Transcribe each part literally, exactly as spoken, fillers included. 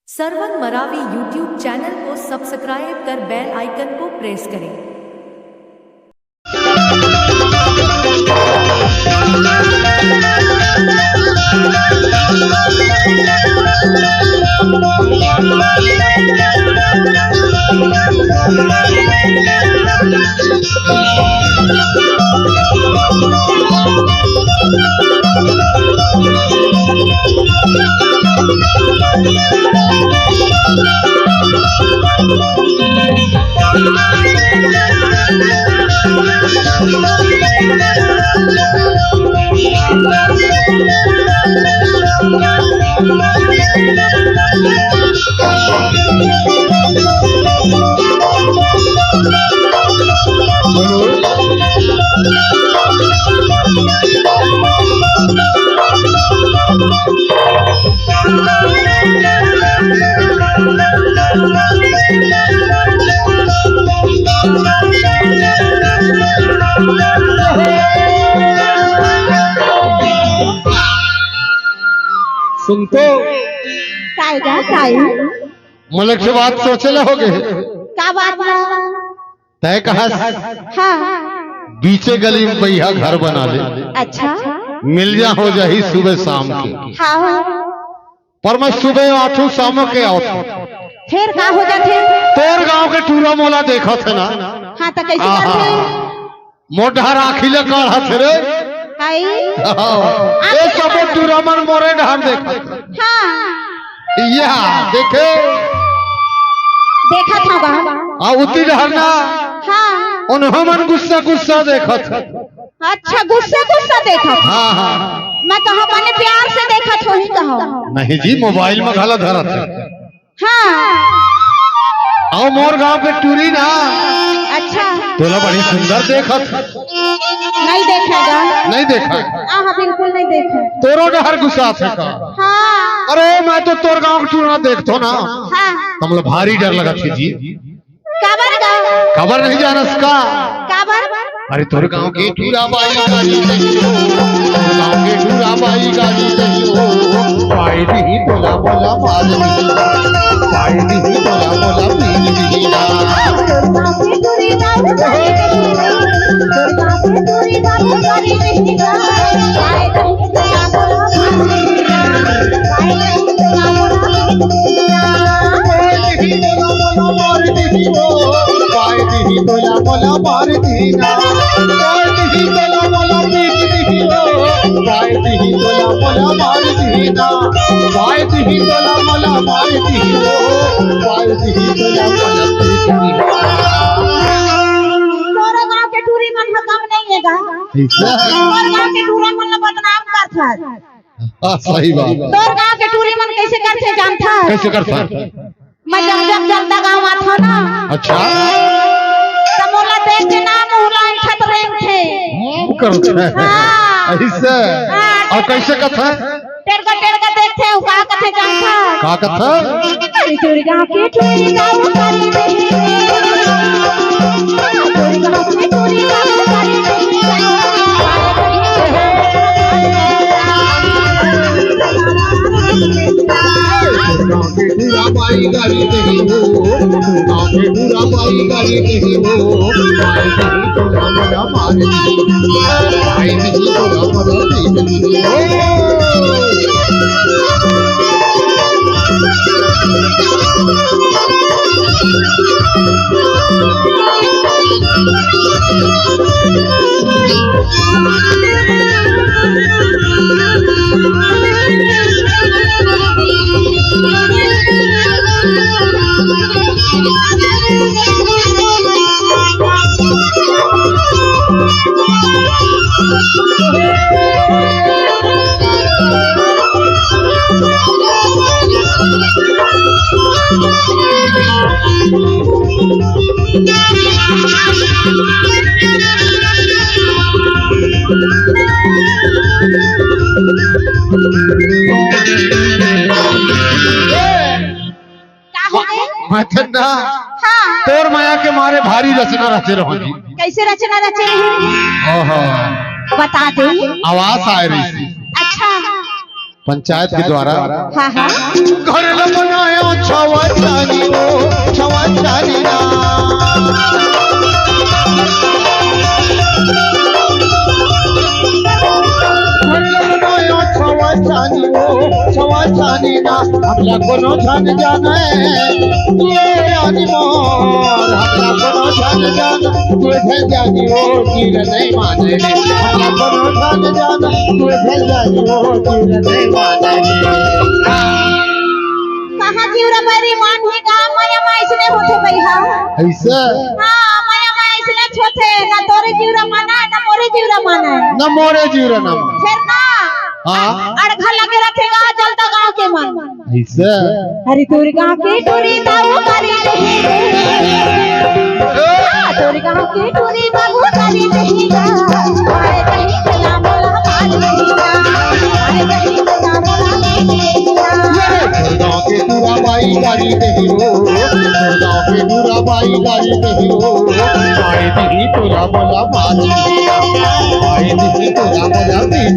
Sarwan Maravi YouTube channel को subscribe कर बेल आइकन को प्रेस करें। सुन तो। काय गा, काय? मलक से बात सोचे ले होगे। का बात बा? तय कहस, हाँ। बीचे गली में बइहा घर बना ले। अच्छा। मिल जा हो जाही सुबह शाम के। हाँ, हाँ। पर मैं सुबह आथू, शाम के आथू। फिर का हो जाथे? तोर गांव के टूरा मोला देखत हे ना। हाँ, त कैसे आहा। करथे? मोर डहर आँखी ले काढ़त हे रे। आई। ए सबो टूरा मन मोरे डहर देखत हे। हाँ। या, देखे। देखत हव गा। आ, उती डहर ना। हाँ। उन्हों मन गुस्सा गुस्सा देखत हे। अच्छा, गुस्सा गुस्सा देखत हे। हाँ, हाँ। मैं कहा, माने प्यार से देखत होही कहा। नहीं जी, मोबाइल में घला धरत हे। हाँ। अउ मोर गांव के टूरी ना। अच्छा। तोला बड़ी सुंदर देखत हे। नहीं देखे गा। नहीं देखा। हाँ, हाँ, बिल्कुल नहीं देखे। तोरो डहर गुस्सा हे का? हाँ। अरे, मैं तो तोर गांव के टूरा देखथों ना। हाँ। त मोला भारी डर लगत हे जी। काबर गा? काबर नहीं जानस का? काबर? अरे तोर गांव के टूरा बाई गाड़ी नहीं हो, तोर गांव के टूरा बाई गाड़ी नहीं हो, बाई नहीं बोला बोला मार नहीं, बाई नहीं बोला बोला पीर नहीं ना। तोरे गांव के टूरी मन ह कम नहीं हे गा। तोर गांव के टूरा मन ल बदनाम करथस। हाँ, सही बात। तोर गांव के टूरी मन कैसे करथे जानथस? कैसे करथे? मैं जब जब जलदा गांव आथों ना। अच्छा। त मोला देख के ना मुहला ऐंठत रेंगथे। करथे। हाँ। ऐसे? हाँ। अउ कैसे कथे? टेड़का टेड़का देखथे, अउ का कथे जानथस? का कथे? अरे तोर गांव के टूरी गांव करी दे। तोर गांव के टूरी गांव करी दे। गांव के टूरा बाई गाड़ी नहीं हो, गांव के टूरा बाई गाड़ी नहीं हो, बाई नहीं तो ना मजा मार दी, बाई नहीं तो ना मजा दी। का हो गे? मैं तो ना, हाँ। तोर मया के मारे भारी रचना रचे रहों जी। कैसे रचना रचे रहे? ओहो। बता दे। आवास आए रही थी। अच्छा। पंचायत के द्वारा। हाँ, हाँ। घर ल बनायो हमला कोनो झन जाने, ये रानी मोर, हमला कोनो झन जाने, तू झन जानी वो तीर नहीं माने। हमला कोनो झन जाने, तू झन जानी वो तीर नहीं माने। कहाँ तिवरा बरी मान हे का, मया मा अइसने होथे बइहा। अइसे? हाँ, मया मा अइसने होथे, ना तोरे तिवरा माना, ना मोरे तिवरा माना। ना मोरे तिवरा ना माना। फेर ना। हाँ। अड़घा लगे रथे गा, जलदा गाँव के मन। अइसे? अरे तोरे गाँव के टूरी बाबू करी रही। हाँ, तोरे गाँव के टूरी बाबू करी रही। अरे कहीं चला मोला मार रही। अरे कहीं चला मोला मार रही। गाँव के टूरा बाई गाड़ी नहीं हो, गाँव के टूरा बाई गाड़ी नहीं हो, बाई नहीं टूरा बोला बात, बाई नहीं टूरा बोला बात।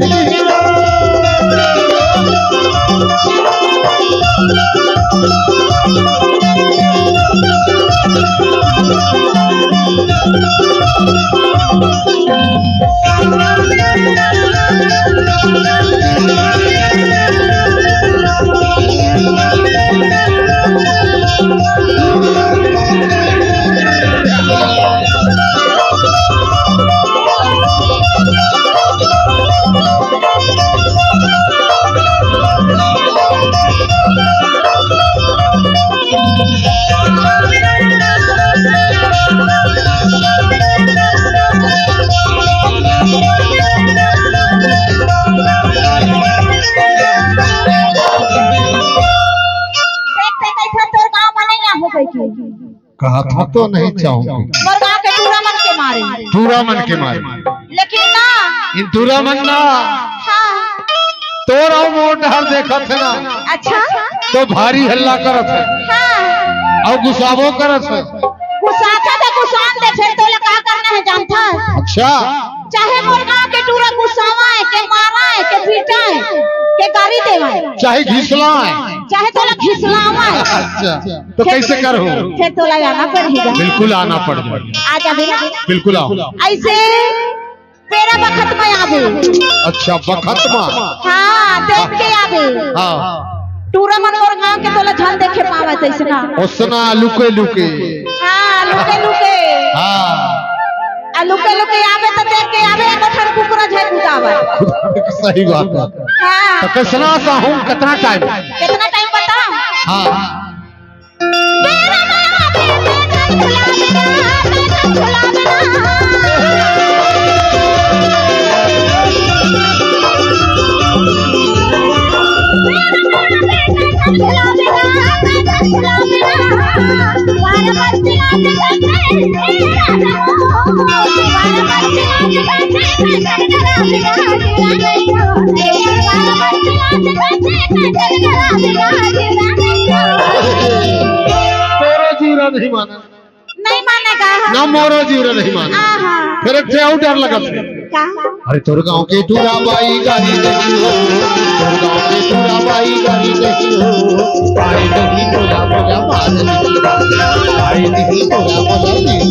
देख, देख, ऐसा तोर गाँव में नहीं आहो कहि के। कहा था तो नहीं चाहूंगी। मोर गाँव के टूरा मन के मारे। टूरा मन के मारे। लेकिन ना। इन टूरा मन ना। हाँ। तोर अउ मोर डहर देखत हे ना। अच्छा। तो भारी हल्ला करत हे। हाँ। अउ गुस्साबो करत हे। गुस्साथे त गुस्सान दे, फेर तोला का करना हे जानथस? अच्छा। चाहे मोर गाँव के टूरा गुस्सावय, के मारय, के पीटय, के गारी देवय। चाहे घिसलाय। चाहे तोला घिसलावय। अच्छा। तो कैसे करहूँ? फेर तोला आना पड़ही गा। बिल्कुल आना पड़ जाए। आ जाबे ना। बिल्कुल आऊँ। अइसे बेरा बखत में आबे। अच्छा, बखत में। हाँ, देख के आबे। हाँ। टूरा मन मोर गाँव के तोला झन देखे पावय तइसना। ओसना लुके लुके। हाँ, लुके लुके। हाँ। आ लुके लुके आबे त देख के आबे, एको ठन कुकुरा झन कुदावय। सही बात हे। हाँ। त कइसना साहूँ, कितना टाइम? कितना टाइम बताओ? हाँ। तोरो जीरा नहीं माना। नहीं मानेगा। ना मोरो जीरा नहीं माना। आहा। फेर एक ठे अउ डर लगत हे। का? अरे तोर गाँव के टूरा बाई गारी नहीं हो, तोर गाँव के टूरा बाई गारी नहीं हो, बाई नहीं टूरा बोला बात नहीं, बाई नहीं टूरा बोला नहीं।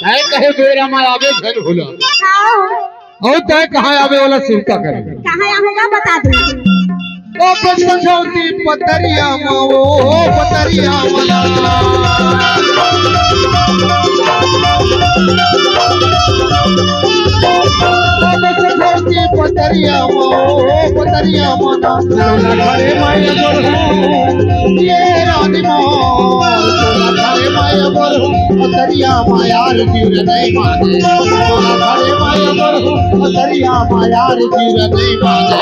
तय कहे बेरा में आबे झन भूला। हाँ। अउ तय कहाँ आबे वाला चिंता करे। कहाँ आबे गा बता दे। ओ बसंती पतरिया मा, ओ पतरिया मा। ओ बसंती पतरिया मो, पतरिया मना, तोला घरे माया गोरू, ये रानी मो, तोला घरे माया गोरू, पतरिया माया रे जीव रे नहीं माने, तोला घरे माया गोरू, पतरिया माया रे जीव रे नहीं माने।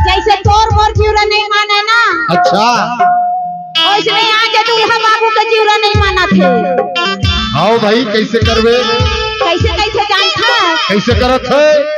जैसे तोर मोर जीव रे नहीं माने ना, अच्छा। वैसने आज दूल्हा बाबू के जीव रे नहीं मानत हे। हाव भाई, कैसे करबे? कैसे, कैसे जानथस? कैसे करत हे?